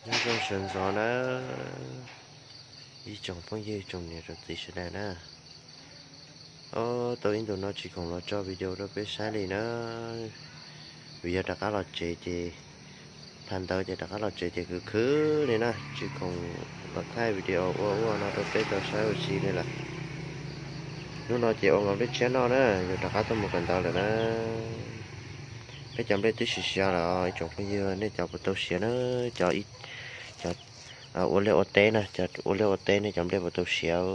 Nyob zoo sawv ntxov na, ib tsoom phooj ywg tsoom niam tsoom txiv sawv daws na. Ob, tau ib ntus no tsis khoom los tso video rau peb saib li na, vim yog rov qab los tsev ces, thaum ntawd ces rov qab los tsev ces khwv khwv li na, tsis khoom los thaij video ua ua no rau peb tau saib ua si li lawm. Hnub no ces ua nplej tshiab noj na, yus rov qab tuaj mus kawm ntawv lawm na. Peb cov nplej twb siav siav lawm, ib tsoom phooj ywg nej cov puas tau siav na? Cov ib, cov ua liaj ua teb na, cov ua liaj ua teb nej cov nplej puas tau siav?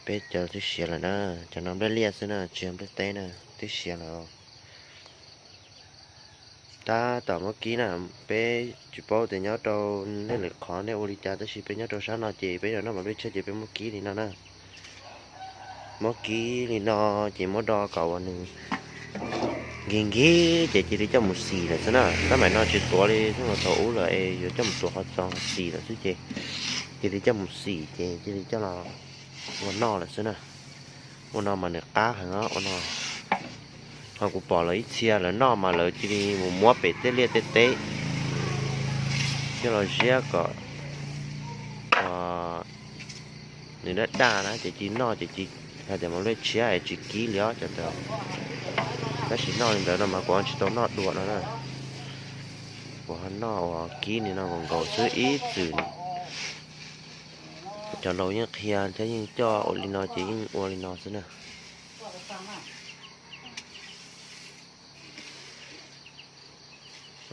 Peb cov twb siav lawm na, cov no nplej liaj xwb na, tsis yog nplej teb na, twb siav lawm. Tab tom muab kib na, peb tsis paub tias nyob rau nej lwm qhov nej ua li cas, tab sis peb nyob rau sab no ces peb yog noj mam nplej tshiab ces peb muab kib li no na. Muab kib li no ces muab do kom uas nws nkig nkig ces cia li coj mus xim lawm xwb na. Tab maim no tsis tuav li hnub no thaum ub lawm es yuav coj mus tuav qhov txos xim lawm xwb ces cia li coj mus xim ces cia li coj los ua noj lawm xwb na. Ua no mas nws qab heev os, ua no. Ho kuv pom lawv ib txhia lawv noj mas lawv cia li mus muab pem tej liaj tej teb coj los ziab kom nws daj daj na ces cia li noj ces cia li hais tias mas nplej tshiab es tsis kib li os cov ntawd. Tab sis noj li ntawd no mas kuv tsis tau noj dua no na. Kuv ho noj uas kib li no nkaus nkaus xwb ib txwm. Cov laus yeej qhia thiab yeej coj ua li no ces yeej ua li no xwb na.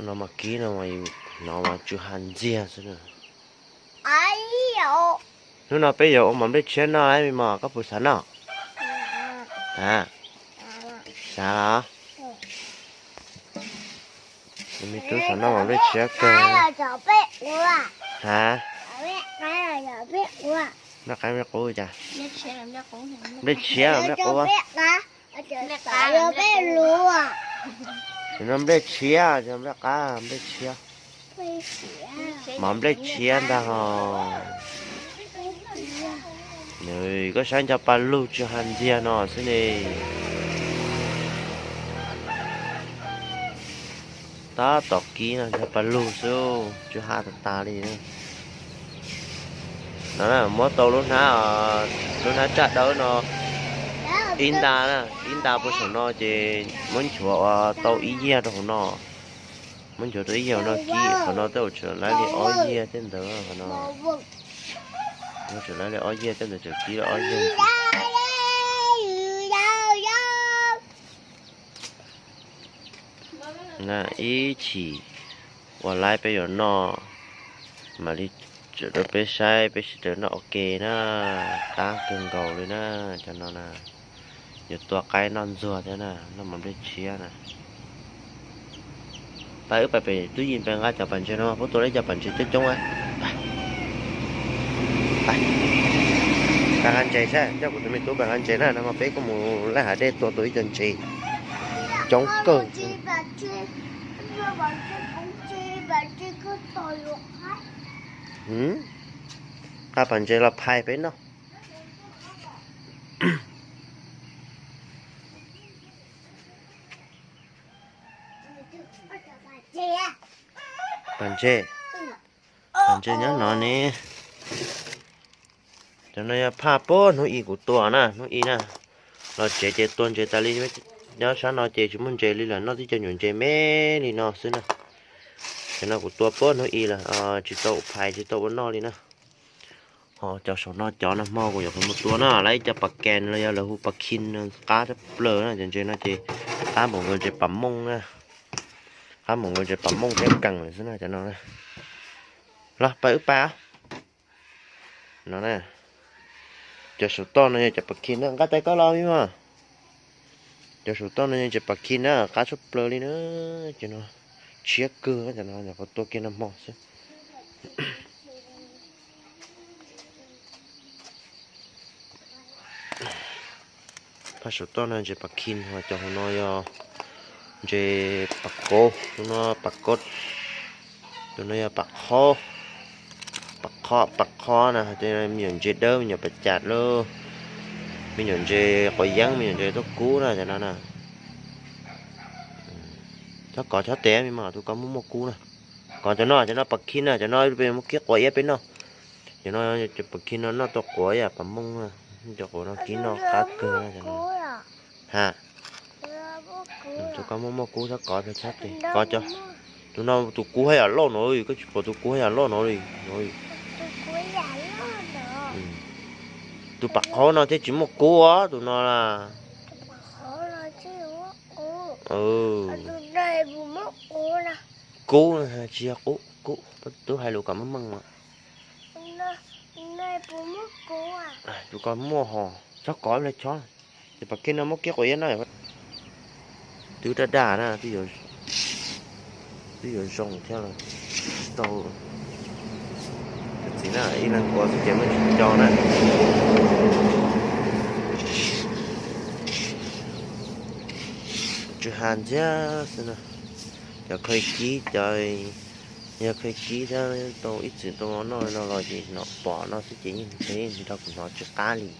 No mas kib no mas yus hnov mas tsw ha ntxiag xwb na. Hnub no peb yuav ua mas nplej tshiab noj me mos, koj puas xav noj? A, xav los? Me tub xav noj mas nplej tshiab kawg. Ha, noj qab nplej qub cas? Nplej tshiab los nplej qub? Noj nplej tshiab, nplej qab, nplej tshiab. Mov nplej tshiab ntag hos. Koj saib nco pa lug tsw ha ntxiag no xwb ne. Tab tom kib no nco pa lug xwb, tsw ha tas tas li. No muab tau lub hnab, lub hnab tsaj dawb no ib nta, ib nta puag saum no ces muab nchuav ua tau ib yiag rau hauv no. Muab nchuav tau ib yiag hauv no kib, qhov no tej zaum tsam laib li ob yiag tej ntawd no. Tsam laib li ob yiag tej ntawd, tsam kib li ob yiag. Ib chim uas laib peb yuav noj, mam li tso rau peb saib, peb sib raws noj ua ke na. Qab kawg nkaus li na, cov no na. Yuav tua qaib noj ntxuag thiab na, noj mov nplej tshiab na. Pab wb pab pem tub yim pab nqa cov pas ntses no, puab tua tau cov pas ntses coob coob. Pab nqa ntses saib, coj kuv tus me tub pab nqa ntses na, no mas peb kuj mus laj hav dej tua tau ib co ntses coob kawg. Nqa pas ntses los phais peb noj. Pas ntses, pas ntses nyob no ne. Cov no yog phaj puag hnub i kuv tua na, hnub i na. Los tsev ces tua ntses tas li, nyob sab no ces tsis muaj ntses li lawm, noj tib co nyuam ntses me li no xwb na. Cov no kuv tua puag hnub i lawm, tsis tau phais tsis tau ua noj li na. Ho cov saum no cov nag hmo kuv yuav mus tua na, lawv ib co pas kes los yog lawv hu pas khin no qab tshaj plaws na, cov ntses no ces qab npaum nkaus ntses pas mooj na, qab npaum nkaus ntses pas mooj thiab kees lawm xwb na cov no na. Los pab wb pab no na. Cov saum toj no yog cov pas khin na, nqa tais koj los me mog. Cov saum toj no yog ntses pas khin na, qab tshaj plaws li na. Cov no tshiab kawg, cov no nyuam qhuav tua kiag nag hmo xwb. Phaj saum toj no ntses pas khin, ho cov hauv no yog ntses pas kov, tus no pas kov, tus no yog pas qhob, pas qhob, pas qhob na, me nyuam ntses dawb, me nyuam pas cas lawm, me nyuam ntses quav yeeb, me nyuam ntses tuaj kub na cov no na. Chob kov chob tes me mog, tus koj muaj muaj kub na. Kov cov no, cov no pas khib na, cov no peb muab kib quav iab peb noj. Cov no, cov pas khib no noj tau quav ib yam pas mooj na, cov quav no kib noj qab kawg na cov no. Ha, tus koj muaj muaj kub txhob kov pes txhob tes kov cov. Tus no tus kub haj yam loj no, koj tsis pom tus kub haj yam loj no li no. Tus pam qhaub no thiaj tsis muaj kub os, tus no na. Kub tsis yog qub, kub, tub hais lus kom meej meej os. Tus koj muaj hos, txhob kov li chob. Ces pas khib no muab kib quav iab no. Twb daj daj na, twb yuav zoo thiab los tau. Txiv na, ib leeg ua xwb ces muaj tsis co na. Tsw ha ntxiag xwb na. Cov khaws kib, cov yog khaws kib thiab tau ib txwm tau noj no los ces hnov pom no xwb ces yeej nrog kuv hnov tsw qab li.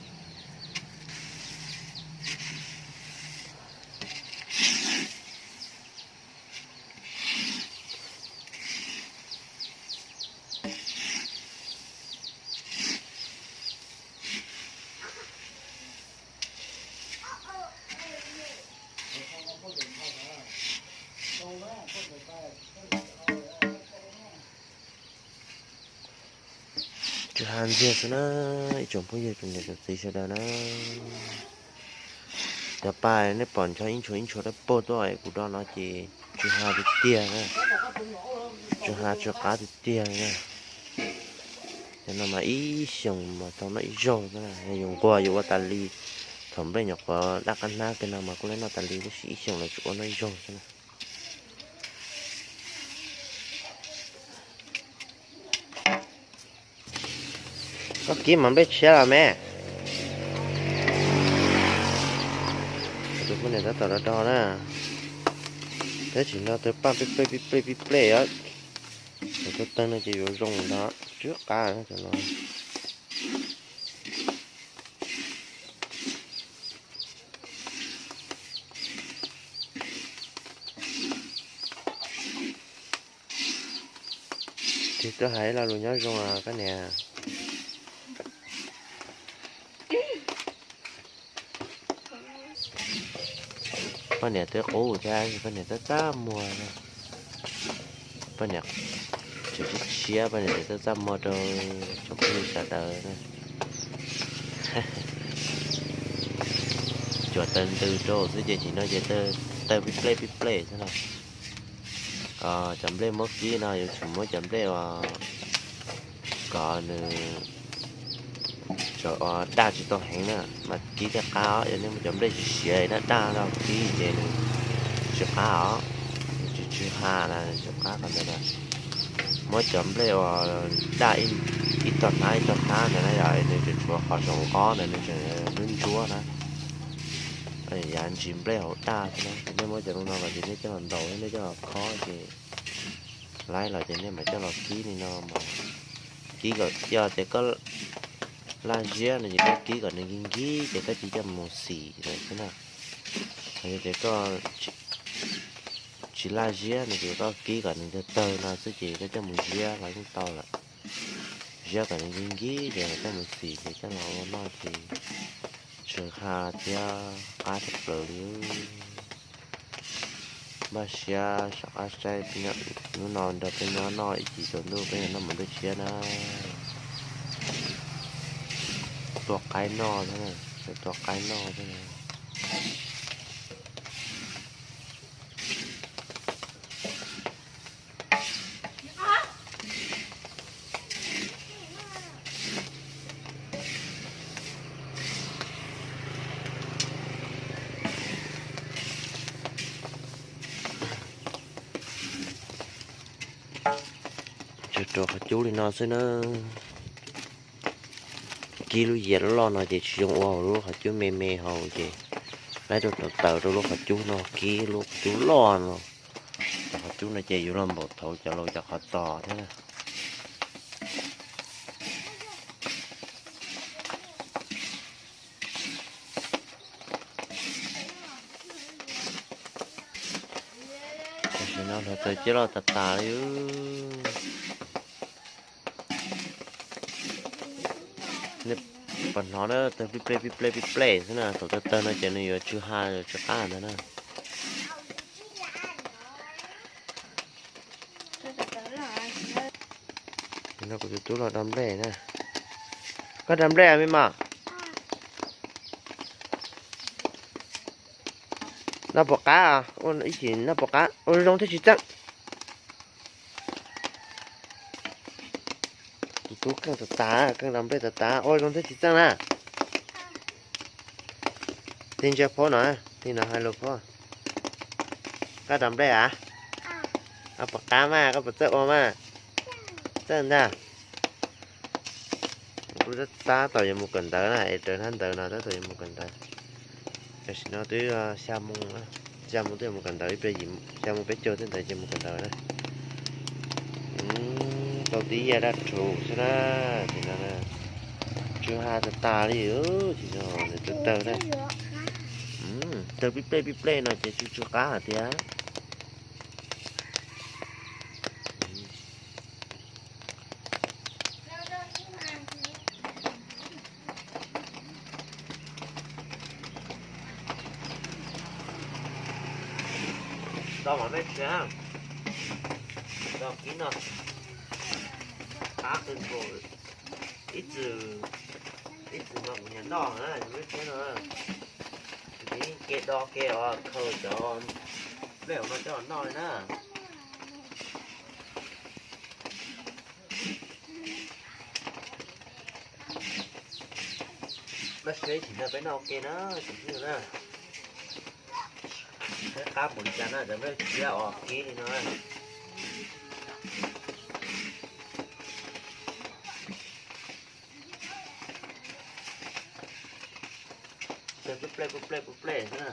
Tsw ha ntxiag xwb na, ib tsoom phooj ywg tsoom niam tsoom txiv sawv daws na. Cov pa nej pom ncho ib ntshua ib ntshua dawb paug tuaj es kuv do no ces tsw ha tiag tiag na. Tsw ha tsw qab tiag tiag na. Cov no mas ib xyoos mas tau noj ib zaug xwb na, yus nquag yus ua tas li. Thaum nplej nyuam qhuav daj qab hnab kiag no mas kuj noj tas li tab sis ib xyoos lawv tsuas ua noj ib zaug xwb na. Koj kib mas nplej tshiab los me. Tus poj niam tab tom do do na. Tab sis no tawg paj pij plej pij plej pij plej os. Tawg tawg no ces yuav zoo ntag, tsw qab no. Ces tuaj hais lo lus nyob zoo os koj niam. Poj niam twb qub thiab, poj niam txaj txaj muag. Poj niam tseem tshiab, poj niam tseem txaj txaj muag rau tsoom phooj ywg sawv daws na. Cuam tawg ntws rau xwb ces nim no ces tawg pij plej pij plej xwb na. Cov nplej muab kib no yuav tsum muab cov nplej uas kom nws daj tsis tau heev na mas kib thiaj qab os. Yog nej muab cov nplej siav siav daj daj no kib ces nws tsis qab os, nws tsis tsw ha na, nws tsis qab qhov ntawd na. Muab cov nplej uas daj ib tog hnab ib tog hnab ntawd na yom, nws tseem tshuav qhov saum nqob ntawd nws tseem ntsuab ntsuab na. Yav ntsis nplej hauv daj xwb na, ces nej muab cov no los ces nej coj los ntaus, nej coj los khob ces laib los ces nej mam coj los kib li no mas kib kom, yog tias koj laj ziab no ces koj kib kom nws nkig nkig ces koj cia li coj mus xim lawm xwb na. Hos yog tias koj tsis laj ziab no ces koj kib kom nws tawg tawg no xwb ces koj coj mus ziab los yeej tau lawm. Ziab kom nws nkig nkig ces koj mus xim ces coj los ua noj ces tsw ha thiab qab tshaj plaws li. Npaj siab soj qab saib hnub no nrog peb nyob noj ib chim tsaus ntuj peb yuav noj mus ntuj tshiab na. Tua qaib noj xwb, tua qaib noj xwb. Tsuas rau qhov cub li no xwb na. Kib lub yias loj loj no ces tsis zoo ua hauv lub qhov cub me me hauv ces laib rau tawv tawv rau lub qhov cub no, kib lub qhov cub loj no. Cov qhov cub no ces yuav luag npaum thaum cov laus cov qhov tos thiab na. Tam sim no Hnov tawg ceb los tas tas li. Nej pom hnov na, tawg pib plej pib plej pib plej xwb na, thaum tawg tawg no ces nws yuav tsw ha yuav tsw qab ntag na. No kuv tus tub los da nplej na. Koj da nplej me mas? Noj puas qab? Ua ib chim noj puas qab? Ua zoo thiab tsis txeej. Tus tub keej tas tas, keej da nplej tas tas, ua zoo thiab tsis txeej na. Tig ntsia phab no, tig no hais lus phab. Koj da nplej a? Koj puas qab mas, koj puas txawj ua mas? Txawj ntag. Kuv tab tom yuav mus kawm ntawv na, es raws hnab ntawv no tab tom yuav mus kawm ntawv. Tam sim no twb xya moo, xya moo twb yuav mus kawm ntawv, ib pliag xya moo peb caug tej ntawd ces mus kawm ntawv na. Tau tib yam dab rhuv xwb na, tim no na. Tsw ha tas tas li, tsis zoo nws twb tawg na. Tawg pib plej pib plej no ces tsw tsw qab hais tias. Tau mas mej tsis, tau kib no, qab kawg nkaus. Ib txwm, ib txwm mas kuv nyiam noj na, mej tsis no. Kuv tseem ke do ke os, khaws cov nplej hauv no coj los noj li na. Noj seb tsis no peb noj ua ke na, tus phooj ywg na. Peb qab npaum li cas na, cov nplej tshiab os, kib li no. Tawg pib plej pib plej pib plej xwb na.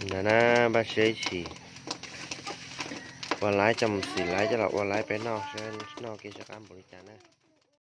Ntawd na, npaj siab ib chim ua laib coj mus xim laib coj los ua laib peb noj, noj ke seb qab npaum li cas na.